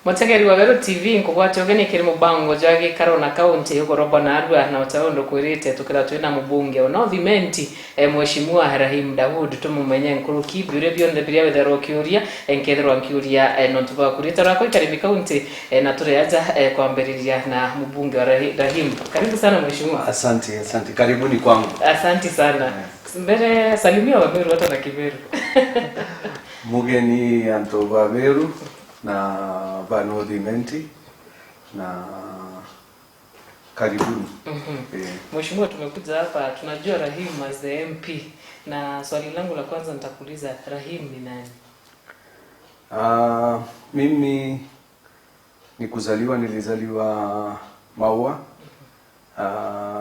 Motegeri wa Meru TV, nkugwate ugeni kiri mubango jwa gikaro na kaunti ukorogwa na Arua na utaondo kwirite tukira twina mubunge ono thimenti, Mheshimiwa Rahim Daud. Tumumenye nkuruki biure bionthe biria wetherwo kiuria, nkethirwa nkiuria, nontu bakurite rakwa ikarimi kaunti, na turiaja kwambiriria na mubunge wa Rahim. Karibu sana, mheshimiwa. Asante, asante. Karibuni kwangu. Asante sana. Mbere salimia Wameru hata na Kimeru. Mugeni anto Bameru na Banothimenti na karibuni. Mheshimiwa, tumekuja hapa, tunajua Rahim as the MP, na swali langu la kwanza nitakuuliza, Rahim ni nani? Mimi ni kuzaliwa, nilizaliwa Maua.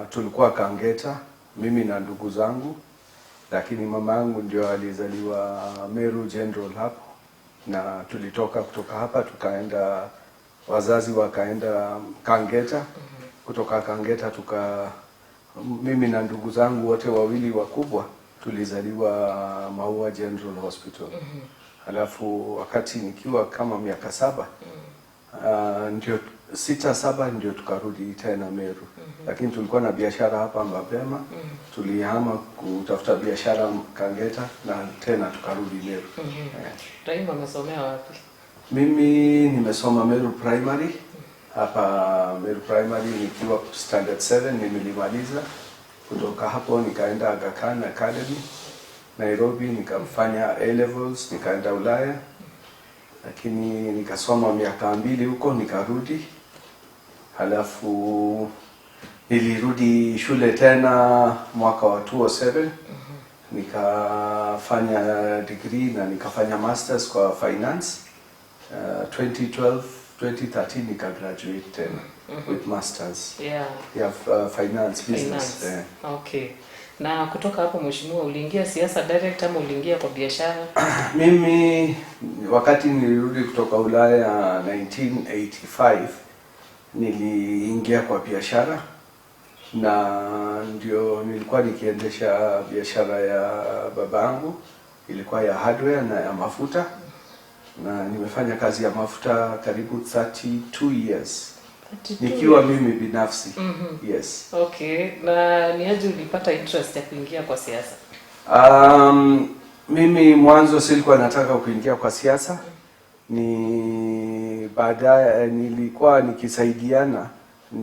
Tulikuwa Kangeta, mimi na ndugu zangu, lakini mama yangu ndio alizaliwa Meru General hapo, na tulitoka kutoka hapa tukaenda, wazazi wakaenda Kangeta. Kutoka Kangeta mimi na ndugu zangu wote wawili wakubwa tulizaliwa Maua General Hospital. Halafu wakati nikiwa kama miaka 7, ndio 6, 7, ndio tukarudi tena Meru. Lakini tulikuwa na biashara hapa mapema, tulihama kutafuta biashara Kangeta na tena tukarudi Meru. Rahim amesomea wapi? Mimi nimesoma Meru Primary. Hapa Meru Primary nikiwa standard 7 nimelimaliza. Kutoka hapo nikaenda Aga Khan Academy Nairobi, nikafanya A levels, nikaenda Ulaya, lakini nikasoma miaka 2 huko, nikarudi. Halafu nilirudi shule tena mwaka wa 2007, nikafanya degree na nikafanya masters kwa finance. 2012 2013 nikagraduate tena with masters ya finance business. Finance. Eh. Okay. Na kutoka hapo, mheshimiwa, uliingia siasa direct ama uliingia kwa biashara? Mimi wakati nilirudi kutoka Ulaya 1985 niliingia kwa biashara na ndio nilikuwa nikiendesha biashara ya babangu, ilikuwa ya hardware na ya mafuta, na nimefanya kazi ya mafuta karibu 32 years 32 nikiwa years. Mimi binafsi. Yes. Okay. Na ni aje ulipata interest ya kuingia kwa siasa? Mimi mwanzo silikuwa nataka kuingia kwa siasa, ni baadaye nilikuwa nikisaidiana,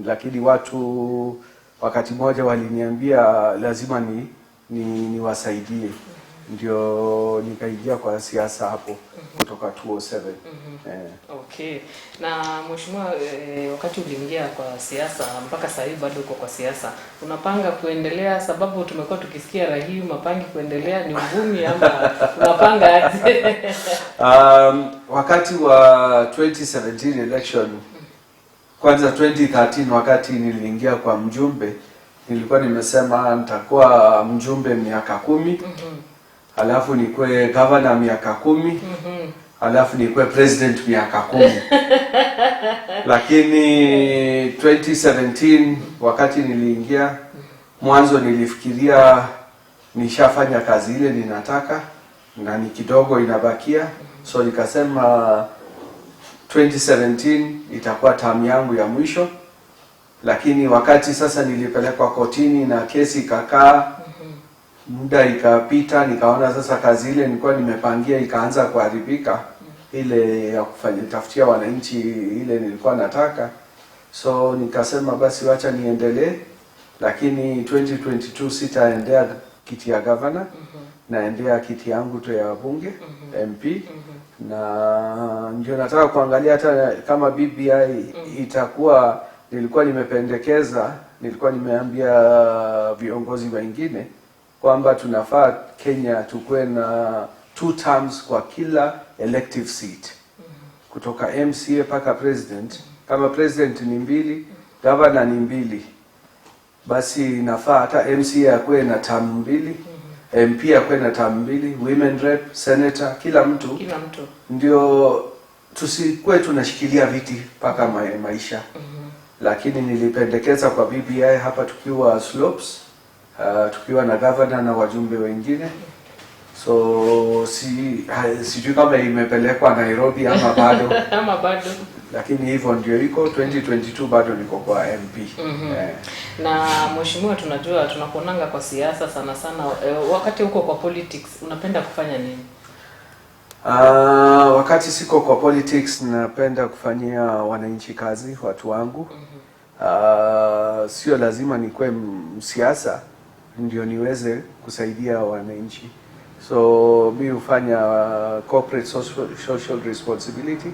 lakini watu wakati mmoja waliniambia lazima ni niwasaidie, ndio nikaingia kwa siasa hapo kutoka 2007. Eh. Okay. Na mheshimiwa, wakati uliingia kwa siasa mpaka sasa hivi bado uko kwa siasa, unapanga kuendelea? Sababu tumekuwa tukisikia Rahim apangi kuendelea, ni uvumi ama unapanga aje? Wakati wa 2017 election, kwanza 2013 wakati niliingia kwa mjumbe, nilikuwa nimesema nitakuwa mjumbe miaka 10, alafu nikuwe governor miaka 10, alafu nikuwe president miaka 10. Lakini 2017 wakati niliingia, mwanzo nilifikiria nishafanya kazi ile ninataka na ni kidogo inabakia, so nikasema 2017 itakuwa term yangu ya mwisho. Lakini wakati sasa nilipelekwa kotini na kesi ikakaa muda ikapita, nikaona sasa kazi ile nilikuwa nimepangia ikaanza kuharibika, ile ya kufanya tafutia wananchi ile nilikuwa nataka, so nikasema basi wacha niendelee, lakini 2022 sitaendea kiti ya governor, naendea kiti yangu tu ya bunge, MP, na ndio nataka kuangalia hata kama BBI itakuwa. Nilikuwa nimependekeza, nilikuwa nimeambia viongozi wengine kwamba tunafaa Kenya tukuwe na two terms kwa kila elective seat, kutoka MCA mpaka president. Kama president ni mbili, governor ni mbili, basi inafaa hata MCA akuwe na term mbili, MP akuwe na term mbili, women rep, senator, kila mtu. Kila mtu. Ndio tusikuwe tunashikilia viti mpaka maisha. Lakini nilipendekeza kwa BBI hapa tukiwa Slopes, tukiwa na governor na wajumbe wengine. So sijui kama imepelekwa Nairobi ama bado, Ama bado. Lakini hivyo ndio iko 2022, bado niko kwa MP. Eh. Na mheshimiwa, tunajua tunakuonanga kwa siasa sana sana. Wakati uko kwa politics unapenda kufanya nini? Wakati siko kwa politics napenda kufanyia wananchi kazi, watu wangu. Sio lazima nikuwe msiasa ndio niweze kusaidia wananchi. So mi hufanya corporate social responsibility.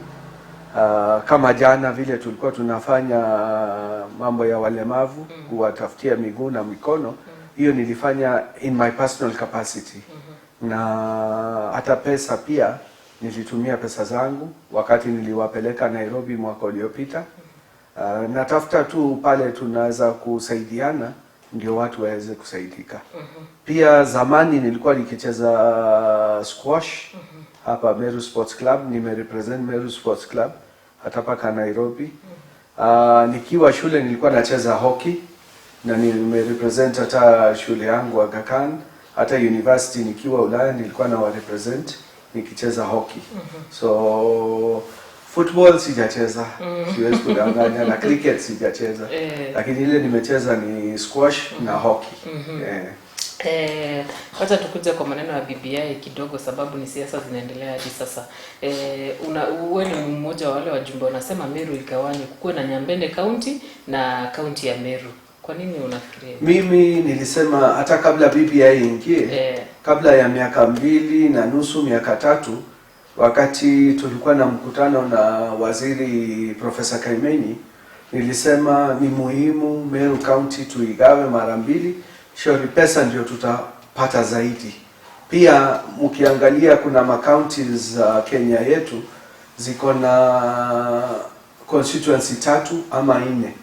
Kama jana vile tulikuwa tunafanya mambo ya walemavu, kuwatafutia miguu na mikono, hiyo nilifanya in my personal capacity. Na hata pesa pia nilitumia pesa zangu wakati niliwapeleka Nairobi mwaka uliopita. Natafuta tu pale tunaweza kusaidiana ndio watu waweze kusaidika. Pia zamani nilikuwa nikicheza squash hapa Meru Sports Club, nimerepresent Meru Sports Club hata paka Nairobi. Nikiwa shule nilikuwa nacheza hockey na nimerepresent hata shule yangu Aga Khan, hata university nikiwa Ulaya nilikuwa na represent nikicheza hockey. So football sijacheza, siwezi kudanganya, na cricket sijacheza. Lakini ile nimecheza ni squash na hockey. Wacha tukuje kwa maneno ya BBI kidogo, sababu ni siasa zinaendelea hadi sasa. Wewe ni mmoja wa wale wajumbe wanasema Meru igawanywe, kukuwe na Nyambene County na kaunti ya Meru. Kwa nini unafikiria hivyo? Mimi nilisema hata kabla BBI ingie, kabla ya miaka 2.5, miaka 3, wakati tulikuwa na mkutano na waziri Profesa Kaimenyi, nilisema ni muhimu Meru County tuigawe mara mbili, shauri pesa ndio tutapata zaidi. Pia mkiangalia kuna makaunti za Kenya yetu ziko na constituency tatu ama nne,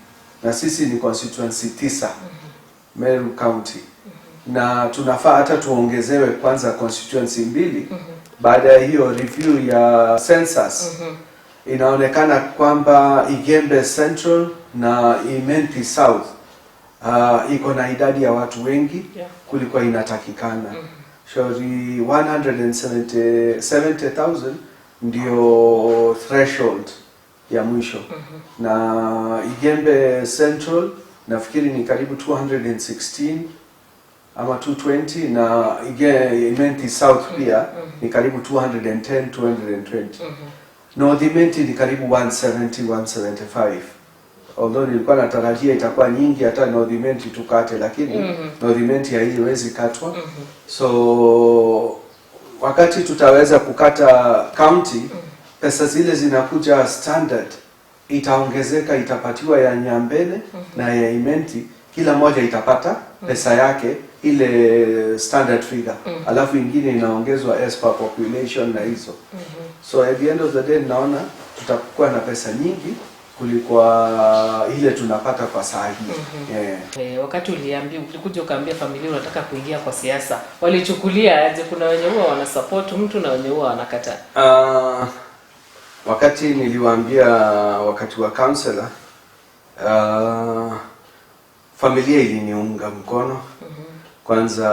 na sisi ni constituency 9 Meru County, na tunafaa hata tuongezewe kwanza constituency mbili. Baada ya hiyo review ya census, inaonekana kwamba Igembe Central na Imenti South iko na idadi ya watu wengi kuliko inatakikana. Shauri 170,000 ndio threshold ya mwisho, na Igembe Central nafikiri ni karibu 216 ama 220, na Imenti South pia ni karibu 210, 220. North Imenti ni karibu 170, 175, although nilikuwa natarajia itakuwa nyingi hata North Imenti tukate, lakini North Imenti haiwezi katwa. So wakati tutaweza kukata county, pesa zile zinakuja standard itaongezeka, itapatiwa ya Nyambene na ya Imenti, kila moja itapata pesa yake ile standard figure, alafu ingine inaongezwa as per population na hizo. So at the end of the day naona tutakuwa na pesa nyingi kuliko ile tunapata kwa saa hii. Yeah. Wakati uliambia, ulikuja ukaambia familia unataka kuingia kwa siasa, walichukulia aje? Kuna wenye huwa wanasupport mtu na wenye huwa wanakataa. Wakati niliwaambia wakati wa counselor, familia iliniunga mkono. Kwanza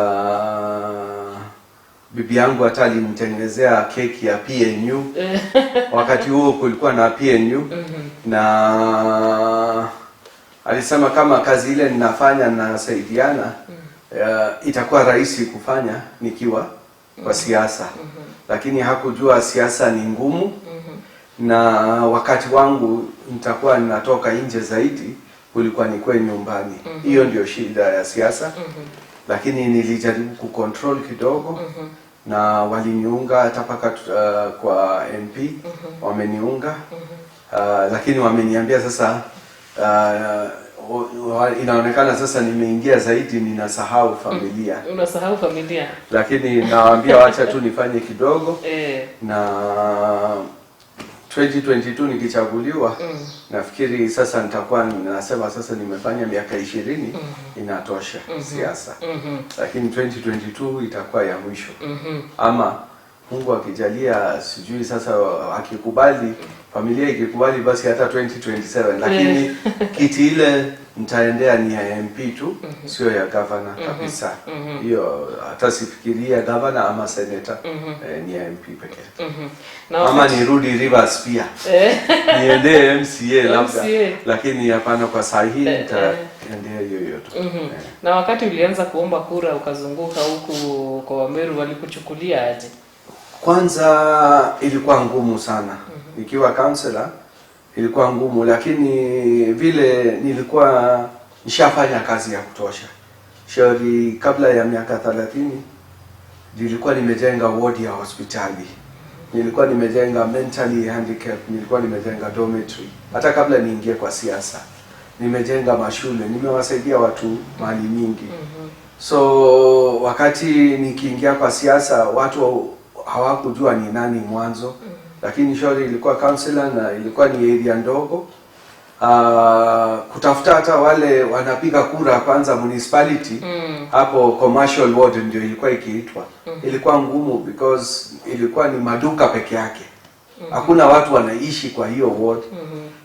bibi yangu hata alinitengenezea keki ya PNU. Wakati huo kulikuwa na PNU, na alisema kama kazi ile ninafanya nasaidiana, itakuwa rahisi kufanya nikiwa kwa siasa, lakini hakujua siasa ni ngumu na wakati wangu nitakuwa ninatoka nje zaidi kulikuwa nikuwe nyumbani. Hiyo ndio shida ya siasa, lakini nilijaribu kucontrol kidogo na waliniunga hata paka kwa MP wameniunga, lakini wameniambia sasa inaonekana sasa nimeingia zaidi, ninasahau familia. Unasahau familia. Lakini nawaambia wacha tu nifanye kidogo na 2022 nikichaguliwa, nafikiri sasa nitakuwa nasema sasa nimefanya miaka 20, inatosha siasa. Lakini 2022 itakuwa ya mwisho, ama Mungu akijalia, sijui sasa akikubali Familia ikikubali basi hata 2027, lakini kiti ile nitaendea ni ya MP tu, sio ya governor kabisa. Hiyo hata sifikiria governor ama senator, ni ya MP peke yake. Na Ama nirudi Rivers pia niendee MCA labda, MCA. Lakini hapana, kwa saa hii nitaendea hiyo hiyo tu. Na wakati ulianza kuomba kura ukazunguka huku kwa Wameru, walikuchukulia aje? Kwanza ilikuwa ngumu sana. Nikiwa counselor ilikuwa ngumu, lakini vile nilikuwa nishafanya kazi ya kutosha. Shauri kabla ya miaka 30 nilikuwa nimejenga ward ya hospitali, nilikuwa nimejenga mentally handicapped, nilikuwa nimejenga dormitory hata kabla niingie kwa siasa, nimejenga mashule, nimewasaidia watu mali nyingi. So wakati nikiingia kwa siasa watu hawakujua ni nani mwanzo, lakini shauri ilikuwa councillor na ilikuwa ni area ndogo. Kutafuta hata wale wanapiga kura kwanza municipality hapo commercial ward ndio ilikuwa ikiitwa, ilikuwa ngumu because ilikuwa ni maduka peke yake, hakuna watu wanaishi kwa hiyo ward.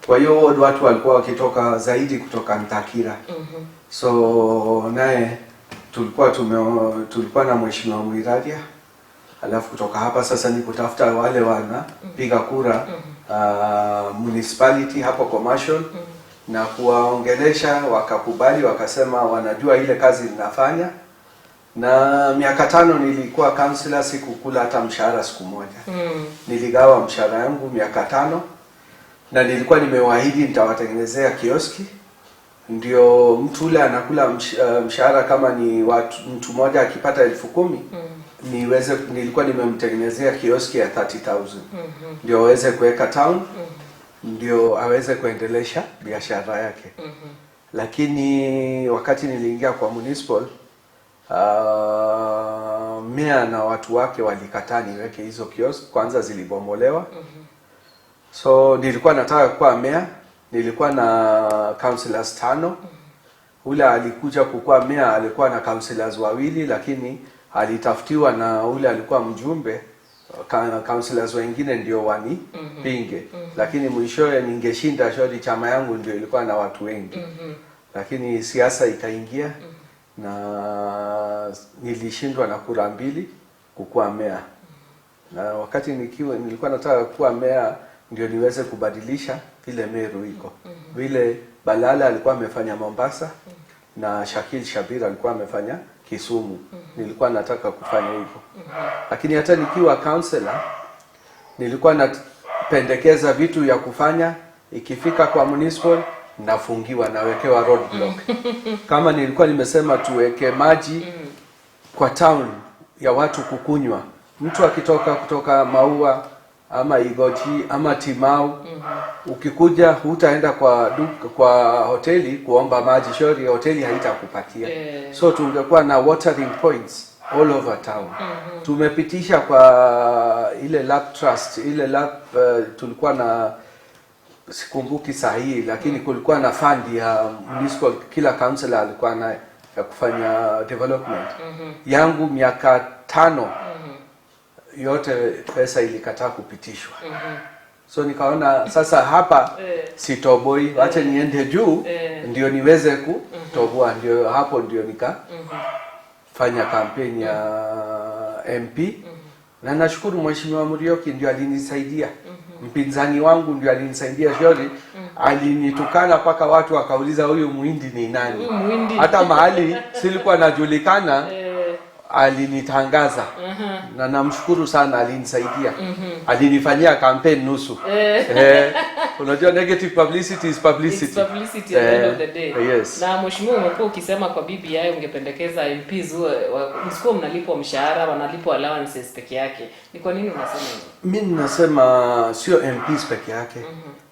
Kwa hiyo ward watu walikuwa wakitoka zaidi kutoka Ntakira. So naye tulikuwa na Mheshimiwa Mwiraria, alafu kutoka hapa sasa ni kutafuta wale wanapiga kura municipality hapo commercial na kuwaongelesha, wakakubali, wakasema wanajua ile kazi ninafanya. Na miaka 5 nilikuwa councillor, sikukula hata mshahara siku moja. Niligawa mshahara yangu miaka 5, na nilikuwa nimewaahidi nitawatengenezea kioski, ndio mtu ule anakula mshahara kama ni watu, mtu mmoja akipata 10,000 niweze, nilikuwa nimemtengenezea kioski ya 30,000 ndio aweze kuweka town, ndio aweze kuendelesha biashara yake. Lakini wakati niliingia kwa municipal, meya na watu wake walikataa niweke hizo kiosk, kwanza zilibomolewa. So nilikuwa nataka kuwa meya, nilikuwa na councillors 5. Ule alikuja kukuwa meya alikuwa na councillors 2, lakini alitafutiwa na ule alikuwa mjumbe, councillors wengine ndio wanipinge. Lakini mwishowe ningeshinda shori, chama yangu ndio ilikuwa na watu wengi. Lakini siasa ikaingia na nilishindwa na kura 2 kukuwa meya. Na wakati nilikuwa nataka kuwa meya ndio niweze kubadilisha vile Meru iko. Vile Balala alikuwa amefanya Mombasa na Shakil Shabir alikuwa amefanya Kisumu. Nilikuwa nataka kufanya hivyo. Lakini hata nikiwa councillor nilikuwa napendekeza vitu ya kufanya, ikifika kwa municipal nafungiwa, nawekewa roadblock. Kama nilikuwa nimesema tuweke maji kwa town ya watu kukunywa, mtu akitoka kutoka Maua ama Igoji ama Timau, ukikuja hutaenda kwa duka, kwa hoteli kuomba maji, shori hoteli haitakupatia. So tungekuwa na watering points all over town. Tumepitisha kwa ile lab trust, ile lab tulikuwa na, sikumbuki sahihi, lakini kulikuwa na fund ya municipal, kila councillor alikuwa naye ya kufanya development. Yangu miaka 5 yote pesa ilikataa kupitishwa. So nikaona sasa hapa sitoboi, acha niende juu ndio niweze kutoboa. Ndio hapo ndio nikafanya kampeni ya MP. Na nashukuru Mheshimiwa Muriuki ndio alinisaidia. Mpinzani wangu ndio alinisaidia shori. Alinitukana mpaka watu wakauliza huyu Muhindi ni nani? Huyu Muhindi. Hata mahali silikuwa najulikana, alinitangaza. Na namshukuru sana, alinisaidia. Alinifanyia campaign nusu. Unajua negative publicity is publicity. It's publicity at the end of the day. Yes. Na mheshimiwa, umekuwa ukisema kwa BBI ungependekeza MPs msikuwe mnalipwa mshahara, wanalipwa allowances peke yake. Ni kwa nini unasema hivyo? Mimi nasema sio MPs peke yake.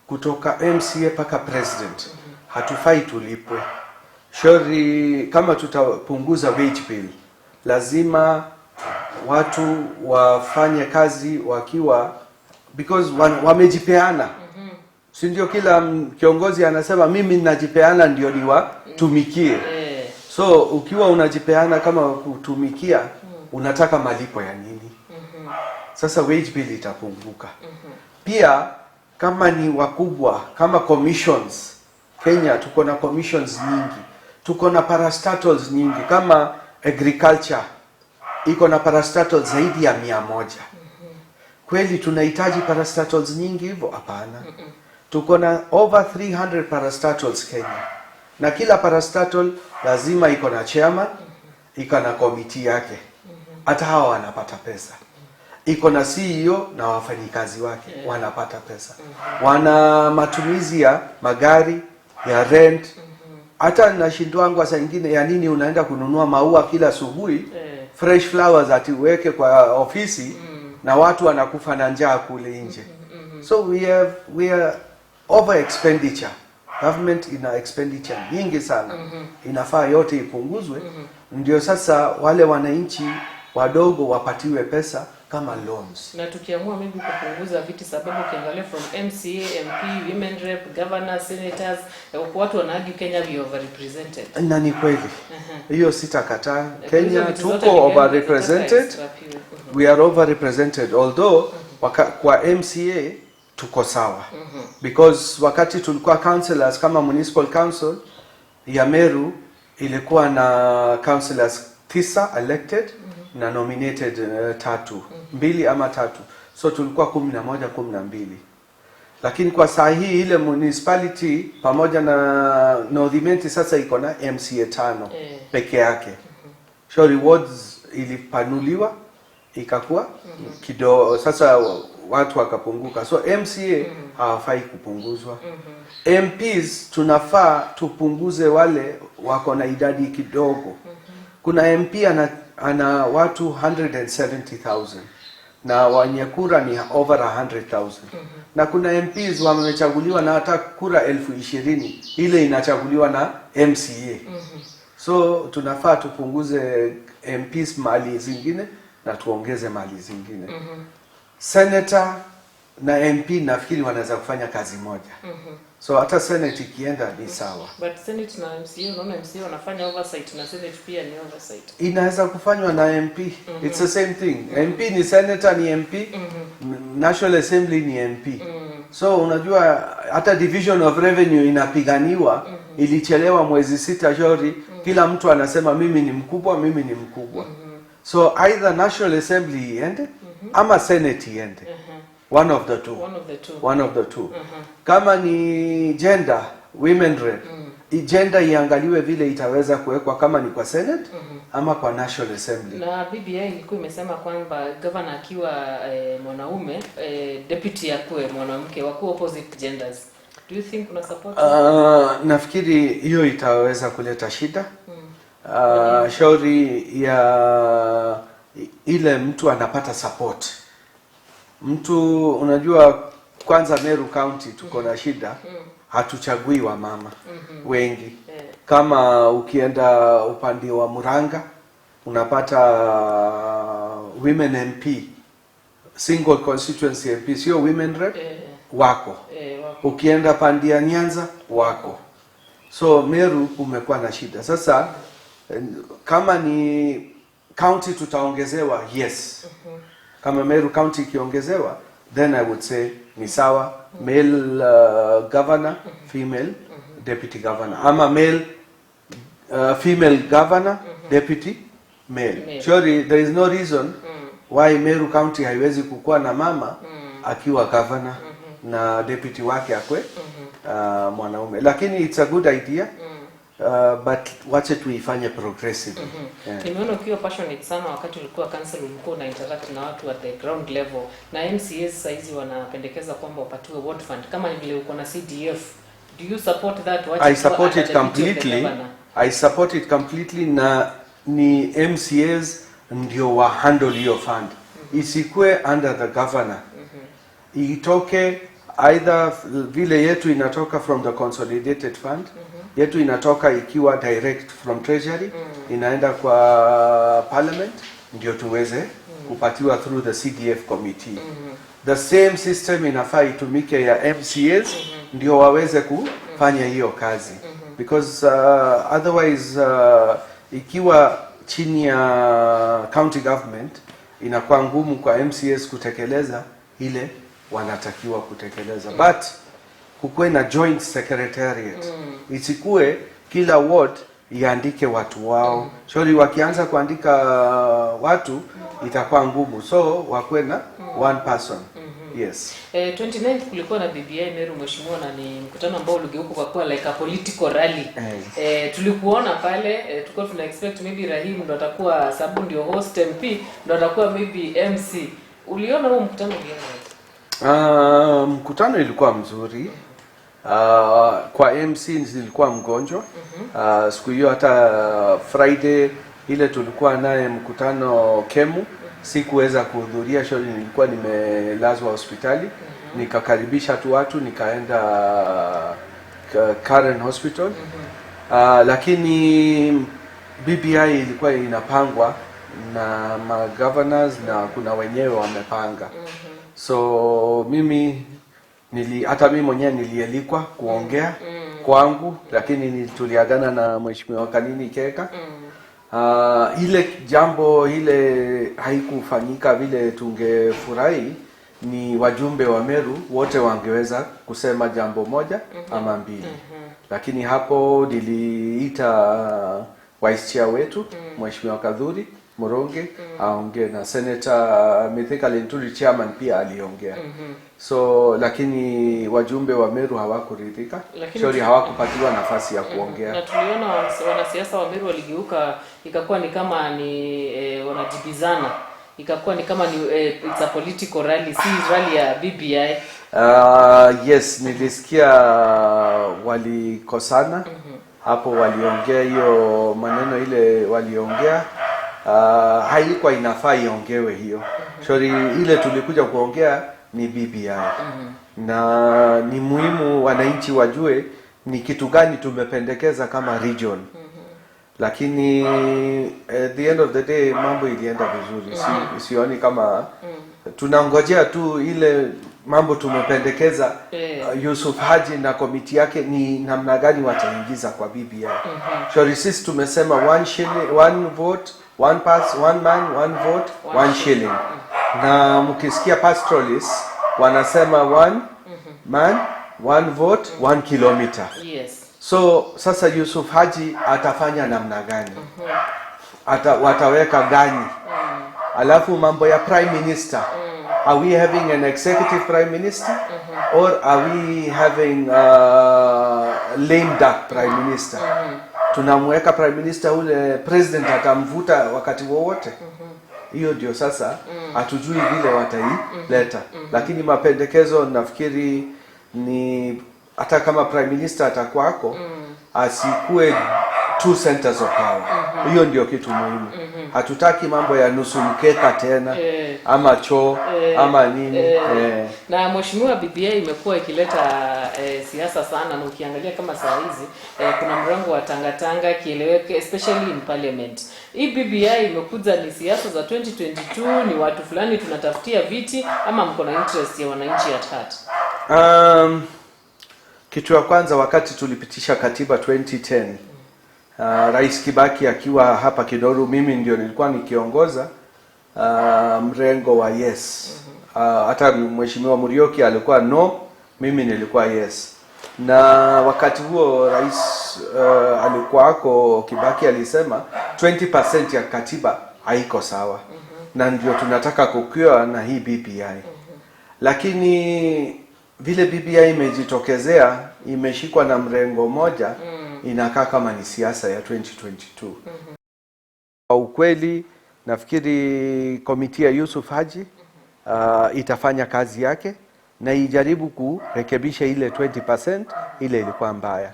Kutoka MCA mpaka president. Hatufai tulipwe. Shauri kama tutapunguza wage bill, lazima watu wafanye kazi wakiwa, because wamejipeana. Si ndio kila kiongozi anasema mimi ninajipeana ndio niwatumikie. So ukiwa unajipeana kama kutumikia, unataka malipo ya nini? Sasa wage bill itapunguka. Pia Kama ni wakubwa, kama commissions, Kenya tuko na commissions nyingi, tuko na parastatals nyingi. Kama agriculture iko na parastatals zaidi ya 100. Kweli tunahitaji parastatals nyingi hivyo? Hapana. Tuko na over 300 parastatals Kenya, na kila parastatal lazima iko na chairman, iko na committee yake, hata hawa wanapata pesa, iko na CEO na wafanyikazi wake wanapata pesa, wana matumizi ya magari ya rent. Hata nashindwangwa saa ingine, ya nini unaenda kununua maua kila asubuhi, fresh flowers, ati uweke kwa ofisi na watu wanakufa na njaa kule nje? So we are over expenditure. Government ina expenditure nyingi sana, inafaa yote ipunguzwe, ndio sasa wale wananchi wadogo wapatiwe pesa kama loans. Na tukiamua maybe kupunguza viti, sababu ukiangalia from MCA, MP, women rep, governor, senators, watu wanaargue Kenya we overrepresented. Na ni kweli hiyo, sitakataa. Hizo Kenya viti zote tuko ni gani overrepresented. zinataka extrapiwe? We are overrepresented, although kwa MCA tuko sawa, because wakati tulikuwa councillors, kama municipal council ya Meru ilikuwa na councillors tisa elected na nominated tatu, mbili ama tatu, so tulikuwa 11, 12. Lakini kwa saa hii ile municipality pamoja na North Imenti sasa iko na MCA tano peke yake. Shauri wards ilipanuliwa ikakuwa kidogo, sasa watu wakapunguka, so MCA hawafai kupunguzwa. MPs tunafaa tupunguze wale wako na idadi kidogo. Kuna MP ana watu 170,000 na wenye kura ni over 100,000, na kuna MPs wamechaguliwa na hata kura 20,000, ile inachaguliwa na MCA. So tunafaa tupunguze MPs mali zingine na tuongeze mali zingine. Senator na MP nafikiri wanaweza kufanya kazi moja, so hata Senate ikienda ni sawa. But Senate na MCA, unaona MCA wanafanya oversight na Senate pia ni oversight. Inaweza kufanywa na MP. It's the same thing. MP ni senator, ni MP. National Assembly ni MP. So unajua hata division of revenue inapiganiwa, ilichelewa mwezi 6, shauri kila mtu anasema, "Mimi ni mkubwa, mimi ni mkubwa." So either National Assembly iende ama Senate iende, one of the two. One of the two. One of the two. Kama ni gender, women rep, gender iangaliwe vile itaweza kuwekwa, kama ni kwa Senate ama kwa National Assembly. Na BBI ilikuwa imesema kwamba governor akiwa mwanaume, deputy akuwe mwanamke, wakuwa opposite genders. Do you think una support? Nafikiri hiyo itaweza kuleta shida. Shauri ya ile mtu anapata support. Mtu unajua, kwanza Meru County tuko na shida, hatuchagui wamama wengi. Kama ukienda upande wa Murang'a unapata women MP, single constituency MP, sio women rep, wako. Wako. Ukienda pande ya Nyanza wako. So Meru kumekuwa na shida. Sasa kama ni county tutaongezewa, yes. Kama Meru County ikiongezewa, then I would say ni sawa, male governor, female deputy governor, ama male female governor, deputy male. Male. Surely there is no reason why Meru County haiwezi kukuwa na mama akiwa governor na deputy wake akwe mwanaume, lakini it's a good idea, but wache tuifanye progressively. Yeah. Nimeona ukiwa passionate sana wakati ulikuwa council, ulikuwa una interact na watu at the ground level, na MCAs saizi wanapendekeza kwamba wapatiwe ward fund kama ni vile uko na CDF. Do you support that? Wache I kuwa support under it the duty of the completely. governor. I support it completely, na ni MCAs ndio wa handle hiyo fund. Isikue under the governor. Itoke either vile yetu inatoka from the consolidated fund, yetu inatoka ikiwa direct from treasury, inaenda kwa parliament ndio tuweze kupatiwa through the CDF committee. The same system inafaa itumike ya MCAs ndio waweze kufanya hiyo kazi, because otherwise ikiwa chini ya county government inakuwa ngumu kwa MCAs kutekeleza ile wanatakiwa kutekeleza, but kukuwe na joint secretariat, isikuwe kila ward iandike watu wao. Sorry, wakianza kuandika watu itakuwa ngumu, so wakuwe na one person. Yes. 29th kulikuwa na BBI Meru, mheshimiwa, na ni mkutano ambao uligeuka kwa kuwa like a political rally. Tulikuona pale, tulikuwa tuna expect maybe Rahim ndo atakuwa, sababu ndio host MP, ndo atakuwa maybe MC. Uliona huo mkutano, uliona aje? Mkutano ilikuwa mzuri. Kwa MC nilikuwa mgonjwa siku hiyo, hata Friday ile tulikuwa naye mkutano Kemu sikuweza kuhudhuria show, nilikuwa nimelazwa hospitali. Nikakaribisha tu watu nikaenda Karen Hospital. Lakini BBI ilikuwa inapangwa na ma governors na kuna wenyewe wamepanga. So mimi hata mimi mwenyewe nilialikwa kuongea kwangu, lakini tuliagana na Mheshimiwa Kanini Keka. Ile jambo ile haikufanyika vile tungefurahi, ni wajumbe wa Meru wote wangeweza kusema jambo moja ama mbili. Lakini hapo niliita vice chair wetu, Mheshimiwa Kathuri Muronge, aongee na Senator Mithika Linturi, chairman, pia aliongea. So lakini wajumbe wa Meru hawakuridhika. Lakini Sorry, hawakupatiwa nafasi ya kuongea. Na tuliona wanasiasa wa Meru waligeuka, ikakuwa ni kama ni wanajibizana, ikakuwa ni kama ni it's a political rally, si rally ya BBI. Yes, nilisikia walikosana hapo, waliongea hiyo maneno ile waliongea, haikuwa inafaa iongewe hiyo. Sorry, ile tulikuja kuongea ni BBI na ni muhimu wananchi wajue ni kitu gani tumependekeza kama region, lakini at the end of the day mambo ilienda vizuri. Sioni kama, tunangojea tu ile mambo tumependekeza, Yusuf Haji na komiti yake ni namna gani wataingiza kwa BBI. Sorry, sisi tumesema one shilling, one vote, one pass, one man, one vote, one shilling. Na mkisikia pastoralists wanasema one man, one vote, one kilometer. So sasa Yusuf Haji atafanya namna gani? Wataweka gani? Alafu mambo ya prime minister. Are we having an executive prime minister or are we having a lame duck prime minister? Tunamweka prime minister ule president atamvuta wakati wowote. Hiyo ndio sasa hatujui vile wataileta, lakini mapendekezo nafikiri ni hata kama prime minister atakwako, asikue two centers of power. Hiyo ndio kitu muhimu. Hatutaki mambo ya nusu mkeka tena ama choo ama nini. Na mheshimiwa, BBI imekuwa ikileta siasa sana, na ukiangalia kama saa hizi kuna mrengo wa tangatanga kieleweke, especially in parliament. Hii BBI imekuja ni siasa za 2022, ni watu fulani tunatafutia viti, ama mko na interest ya wananchi at heart? Kitu ya kwanza, wakati tulipitisha katiba 2010, Rais Kibaki akiwa hapa Kidoru, mimi ndio nilikuwa nikiongoza mrengo wa yes. Hata Mheshimiwa Muriuki alikuwa no, mimi nilikuwa yes. Na wakati huo rais alikuwa ako Kibaki alisema 20% ya katiba haiko sawa na ndio tunataka kukiwa na hii BBI, lakini vile BBI imejitokezea imeshikwa na mrengo moja, inakaa kama ni siasa ya 2022. Kwa ukweli nafikiri komiti ya Yusuf Haji itafanya kazi yake na ijaribu kurekebisha ile 20% ile ilikuwa mbaya.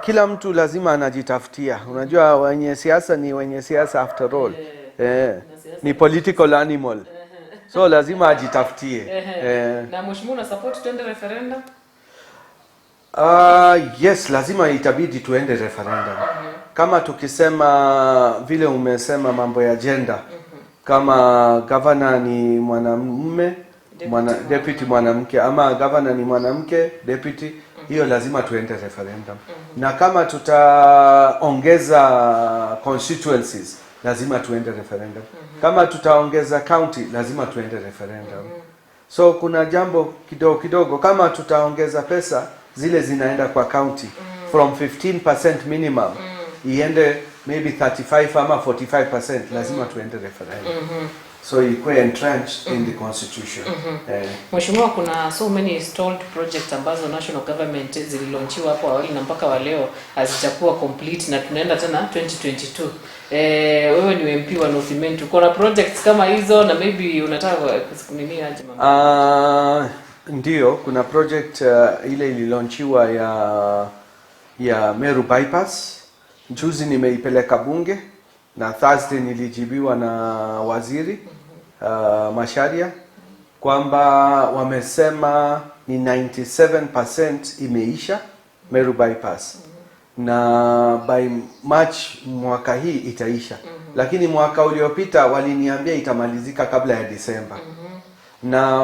Kila mtu lazima anajitafutia. Unajua wenye siasa ni wenye siasa after all. Ni political animal. So lazima ajitafutie. Na mheshimiwa, una support tuende referendum? Yes, lazima itabidi tuende referendum. Kama tukisema vile umesema mambo ya gender, kama governor ni mwanamume, deputy mwanamke, ama governor ni mwanamke, deputy, hiyo lazima tuende referendum. Na kama tutaongeza constituencies, lazima tuende referendum. Kama tutaongeza county, lazima tuende referendum. So kuna jambo kidogo kidogo, kama tutaongeza pesa zile zinaenda kwa county from 15% minimum iende maybe 35 ama 45%, lazima tuende referendum, so ikuwe entrenched in the constitution. Mheshimiwa, kuna so many stalled projects ambazo national government zililaunchiwa hapo awali na mpaka wa leo hazijakuwa complete na tunaenda tena 2022. Wewe ni MP wa North Imenti, uko na projects kama hizo na maybe unataka nini aje mambo? Ndio, kuna project ile ililaunchiwa ya Meru bypass. Juzi nimeipeleka bunge na Thursday nilijibiwa na waziri Macharia kwamba wamesema ni 97% imeisha Meru bypass na by March mwaka hii itaisha. Lakini mwaka uliopita waliniambia itamalizika kabla ya Disemba na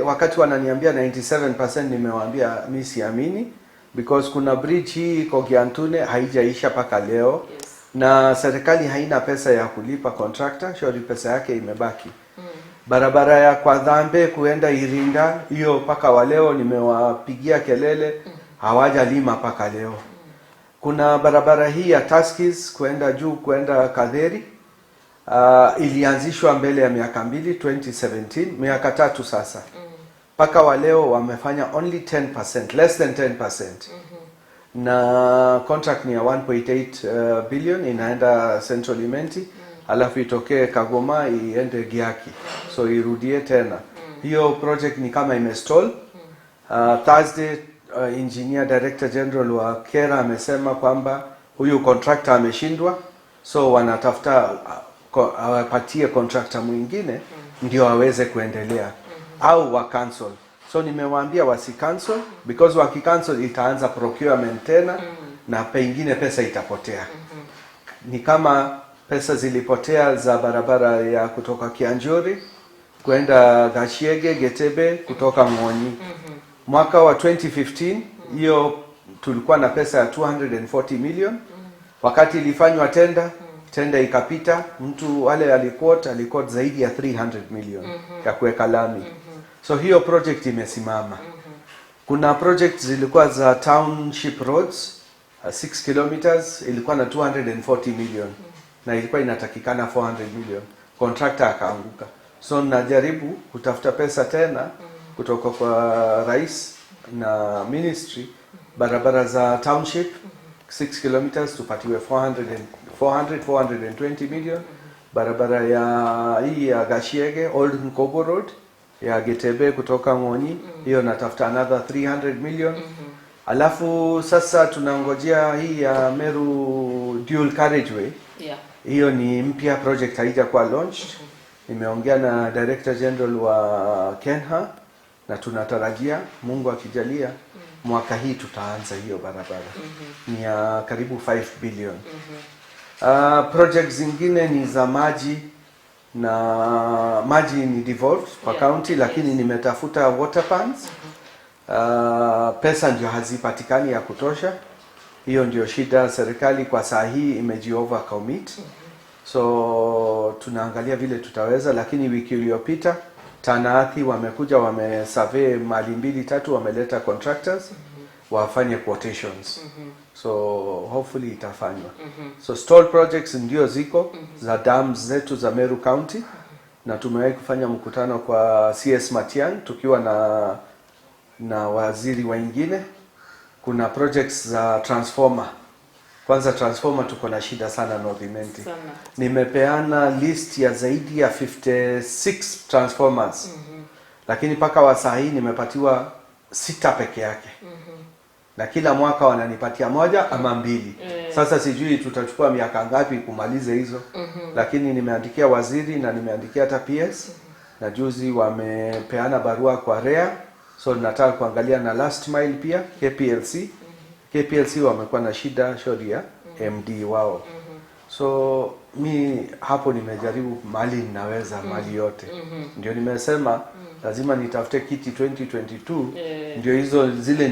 wakati wananiambia 97% nimewaambia mi siamini because kuna bridge hii iko Giantune haijaisha mpaka leo. Na serikali haina pesa ya kulipa contractor, shauri pesa yake imebaki. Barabara ya kwa Dhambe kuenda Iringa hiyo mpaka wa leo nimewapigia kelele, hawajalima mpaka leo. Kuna barabara hii ya Tuskys kuenda juu kuenda Katheri, ilianzishwa mbele ya miaka 2, 2017, miaka 3 sasa, mpaka wa leo wamefanya only 10%, less than 10%, na contract ni ya 1.8 billion, inaenda Central Imenti, alafu itokee Kagoma iende Giaki, so irudie tena. Hiyo project ni kama imestall. Thursday engineer director general wa KeRRA amesema kwamba huyu contractor ameshindwa, so wanatafuta awapatie contractor mwingine ndio aweze kuendelea au wa cancel. So nimewaambia wasi cancel because waki cancel itaanza procurement tena na pengine pesa itapotea. Ni kama pesa zilipotea za barabara ya kutoka Kianjuri kwenda Gachiege Getebe kutoka Ng'onyi mwaka wa 2015. Hiyo tulikuwa na pesa ya 240 million. Wakati ilifanywa tenda, tenda ikapita, mtu wale aliquote zaidi ya 300 million ya kuweka lami, so hiyo project imesimama. Kuna project zilikuwa za township roads, 6 kilometers, ilikuwa na 240 million na ilikuwa inatakikana 400 million, contractor akaanguka. So najaribu kutafuta pesa tena kutoka kwa rais na ministry, barabara za township 6 kilometers tupatiwe 400 and 400 420 million. Barabara ya hii ya Gashiege Old Nkobo Road ya Getebe kutoka Ng'onyi, hiyo natafuta another 300 million. Alafu sasa tunangojea hii ya Meru dual carriageway. Hiyo ni mpya project, haijakuwa launched. Nimeongea na director general wa KeNHA na tunatarajia, Mungu akijalia, mwaka hii tutaanza hiyo barabara, ni ya karibu 5 billion. Project zingine ni za maji na maji ni devolved kwa county, lakini nimetafuta water pans. Pesa ndio hazipatikani ya kutosha. Hiyo ndio shida. Serikali kwa saa hii imeji overcommit, so tunaangalia vile tutaweza, lakini wiki iliyopita Tana Athi wamekuja, wamesurvey mali mbili tatu, wameleta contractors wafanye quotations, so hopefully itafanywa. So stall projects ndio ziko za dams zetu za Meru County, na tumewahi kufanya mkutano kwa CS Matiang'i tukiwa na waziri wengine. Kuna projects za transformer. Kwanza transformer tuko na shida sana North Imenti. Sana. Nimepeana list ya zaidi ya 56 transformers, lakini mpaka wa saa hii nimepatiwa sita peke yake, na kila mwaka wananipatia moja ama mbili. Sasa sijui tutachukua miaka ngapi kumaliza hizo, lakini nimeandikia waziri na nimeandikia hata PS, na juzi wamepeana barua kwa REA, so nataka kuangalia na last mile pia KPLC. KPLC wamekuwa na shida shauri ya MD wao. So mi hapo nimejaribu mali ninaweza mali yote, ndio nimesema lazima nitafute kiti 2022, ndio hizo zile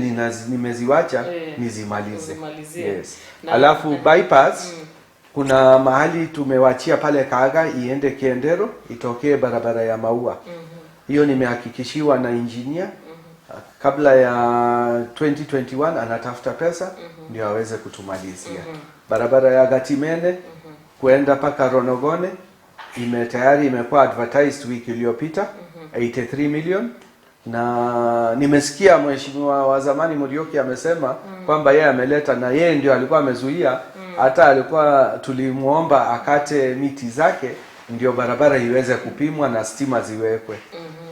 nimeziwacha nizimalize. Uzimalizie. Yes. Alafu bypass, kuna mahali tumewachia pale Kaaga iende Kiendero itokee barabara ya Maua. Hiyo nimehakikishiwa na engineer. Kabla ya 2021 anatafuta pesa ndio aweze kutumalizia. Barabara ya Gatimene kuenda mpaka Ronogone tayari imekuwa advertised wiki iliyopita, 83 million, na nimesikia mheshimiwa wa zamani Murioki amesema kwamba yeye ameleta, na yeye ndio alikuwa amezuia, hata alikuwa tulimuomba akate miti zake ndio barabara iweze kupimwa na stima ziwekwe.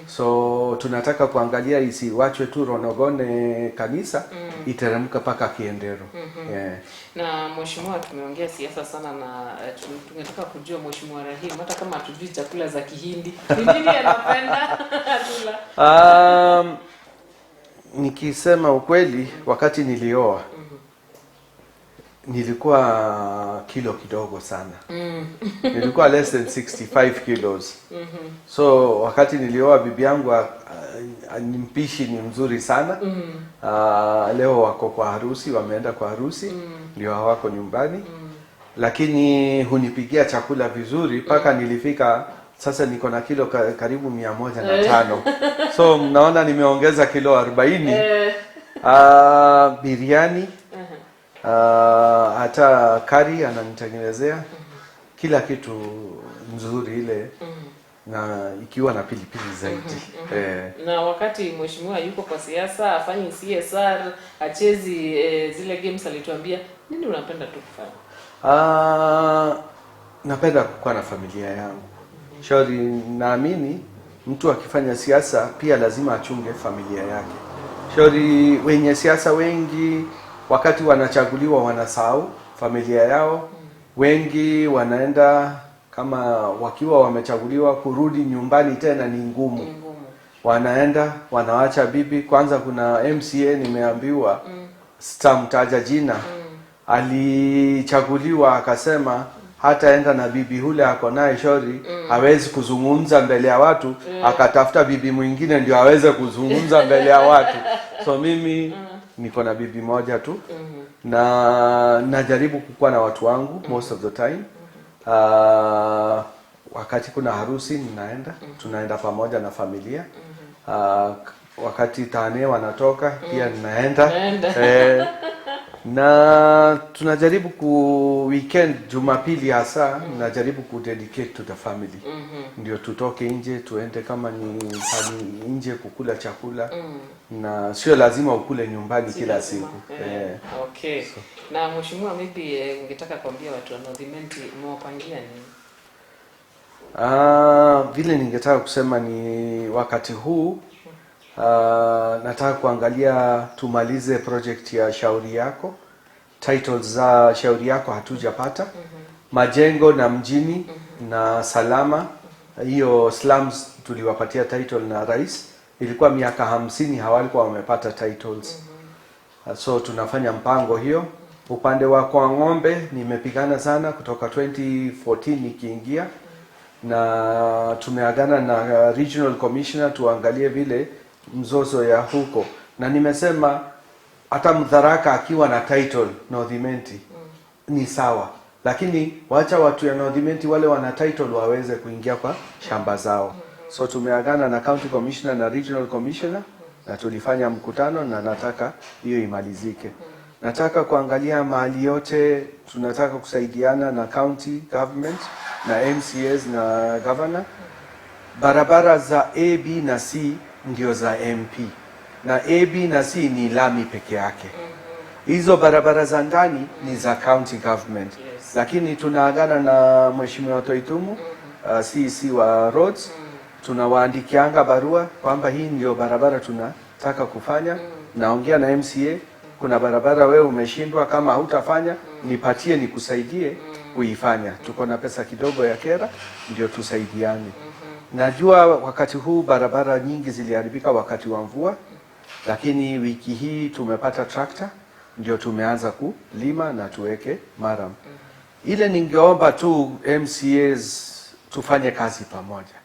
So tunataka kuangalia isiwachwe tu Ronogone kanisa, iteremka mpaka Kiendero. Yeah. Na mheshimiwa, tumeongea siasa sana na tungetaka kujua mheshimiwa Rahim, hata kama hatujui chakula za Kihindi, ni nini anapenda kula? Nikisema ukweli, wakati nilioa nilikuwa kilo kidogo sana. Nilikuwa less than 65 kilos. So wakati nilioa bibi yangu ni mpishi, ni mzuri sana. Leo wako kwa harusi, wameenda kwa harusi, ndio hawako nyumbani. Lakini hunipigia chakula vizuri mpaka nilifika sasa niko na kilo karibu 105. So mnaona nimeongeza kilo 40. Biriani, hata kari ananitengenezea, kila kitu nzuri ile, na ikiwa na pilipili zaidi. Na wakati mheshimiwa yuko kwa siasa, afanyi CSR, achezi zile games alituambia, nini unapenda tu kufanya? Napenda kukuwa na familia yangu. Shauri, naamini mtu akifanya siasa pia lazima achunge familia yake. Shauri, wenye siasa wengi wakati wanachaguliwa wanasahau familia yao. Wengi wanaenda kama wakiwa wamechaguliwa, kurudi nyumbani tena ni ngumu. Ni ngumu. Wanaenda wanawacha bibi. Kwanza kuna MCA nimeambiwa, sitamtaja jina, alichaguliwa akasema hataenda na bibi hule ako naye shauri, hawezi kuzungumza mbele ya watu, akatafuta bibi mwingine ndio aweze kuzungumza mbele ya watu. So mimi niko na bibi moja tu na najaribu kukuwa na watu wangu most of the time. Wakati kuna harusi ninaenda, tunaenda pamoja na familia. Wakati tane wanatoka pia ninaenda. Naenda. Na tunajaribu ku weekend, Jumapili hasa, najaribu ku dedicate to the family, ndio tutoke nje tuende kama ni pali nje kukula chakula, na sio lazima ukule nyumbani Si kila lazima. siku. Okay. Na mheshimiwa, maybe ungetaka kuambia watu wa North Imenti umewapangia nini? Vile ningetaka kusema ni wakati huu nataka kuangalia tumalize project ya Shauri Yako. Titles za Shauri Yako hatujapata. Majengo na mjini na salama, hiyo slums tuliwapatia title na rais, ilikuwa miaka 50 hawalikuwa wamepata titles. So tunafanya mpango hiyo. Upande wa kwa ng'ombe nimepigana sana kutoka 2014 nikiingia, na tumeagana na regional commissioner tuangalie vile mzozo ya huko, na nimesema hata Mdharaka akiwa na title North Imenti ni sawa, lakini wacha watu ya North Imenti wale wana title waweze kuingia kwa shamba zao. So tumeagana na county commissioner na regional commissioner na tulifanya mkutano na nataka hiyo imalizike. Nataka kuangalia mahali yote tunataka kusaidiana na county government na MCAs na governor. Barabara za A, B na C ndio za MP, na A, B na C ni lami peke yake. Hizo barabara za ndani ni za county government. Lakini tunaagana na Mheshimiwa Toitumu, CEC wa roads, tunawaandikianga barua kwamba hii ndio barabara tunataka kufanya. Naongea na MCA, kuna barabara wewe umeshindwa, kama hutafanya nipatie nikusaidie kuifanya. Tuko na pesa kidogo ya kera, ndio tusaidiane. Najua wakati huu barabara nyingi ziliharibika wakati wa mvua, lakini wiki hii tumepata tractor, ndio tumeanza kulima na tuweke murram. Ile ningeomba tu MCAs tufanye kazi pamoja.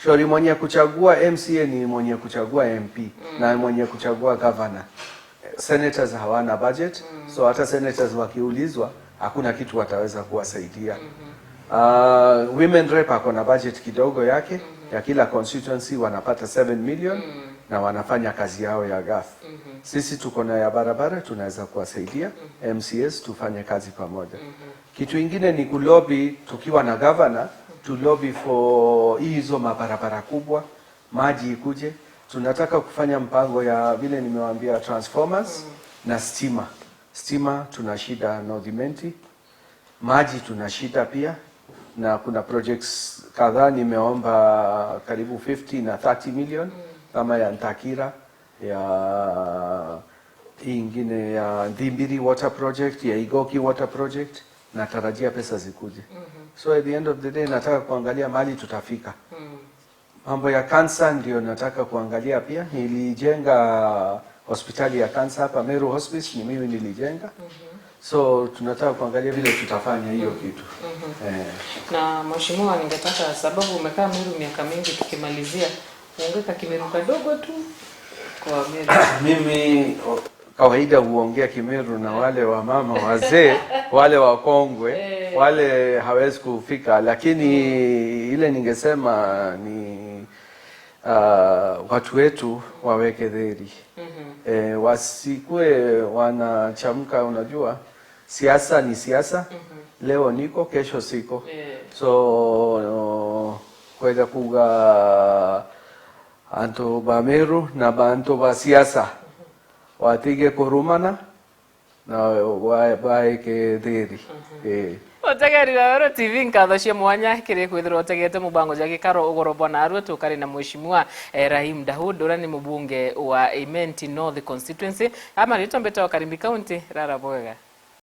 Shauri, mwenye kuchagua MCA ni mwenye kuchagua MP na mwenye kuchagua governor. Senators hawana budget, so hata senators wakiulizwa hakuna kitu wataweza kuwasaidia. Women rep ako na budget kidogo yake ya kila constituency wanapata 7 million na wanafanya kazi yao ya GAF. Sisi tuko na ya barabara, tunaweza kuwasaidia MCAs tufanye kazi pamoja. Kitu ingine ni kulobby tukiwa na governor, to lobby for hizo mabarabara kubwa, maji ikuje. Tunataka kufanya mpango ya vile nimewaambia transformers na stima. Stima tuna shida North Imenti, maji tuna shida pia, na kuna projects kadhaa nimeomba karibu 50 na 30 million kama ya Ntakira, ya hii ingine ya Ndhimbiri water project, ya Igoki water project, natarajia pesa zikuje. So at the end of the day nataka kuangalia mahali tutafika. Mambo ya kansa ndio nataka kuangalia pia. Nilijenga hospitali ya kansa hapa Meru Hospice, ni mimi nilijenga. So tunataka kuangalia vile tutafanya hiyo kitu. Na mheshimiwa, ningetaka sababu umekaa Meru miaka mingi, tukimalizia uongee Kimeru kadogo tu kwa Meru. Mimi kawaida huongea Kimeru na wale wa mama wazee, wale wakongwe, wale hawezi kufika, lakini ile ningesema ni watu wetu waweke dheri, wasikue wanachamka. Unajua siasa ni siasa, leo niko, kesho siko. So kwenda kuga antu ba Meru na bantu ba siasa watige kurumana na waeke thiri. Utegerira Wero TV, nkatho cia mwanya kiri kwithirwo utegete mubango ja gikaro ugoro bwana arua tukari na mheshimiwa Rahim Daud uria ni mubunge wa Imenti North Constituency ama ritwa mbete wa Karimbi County. Rara bwega.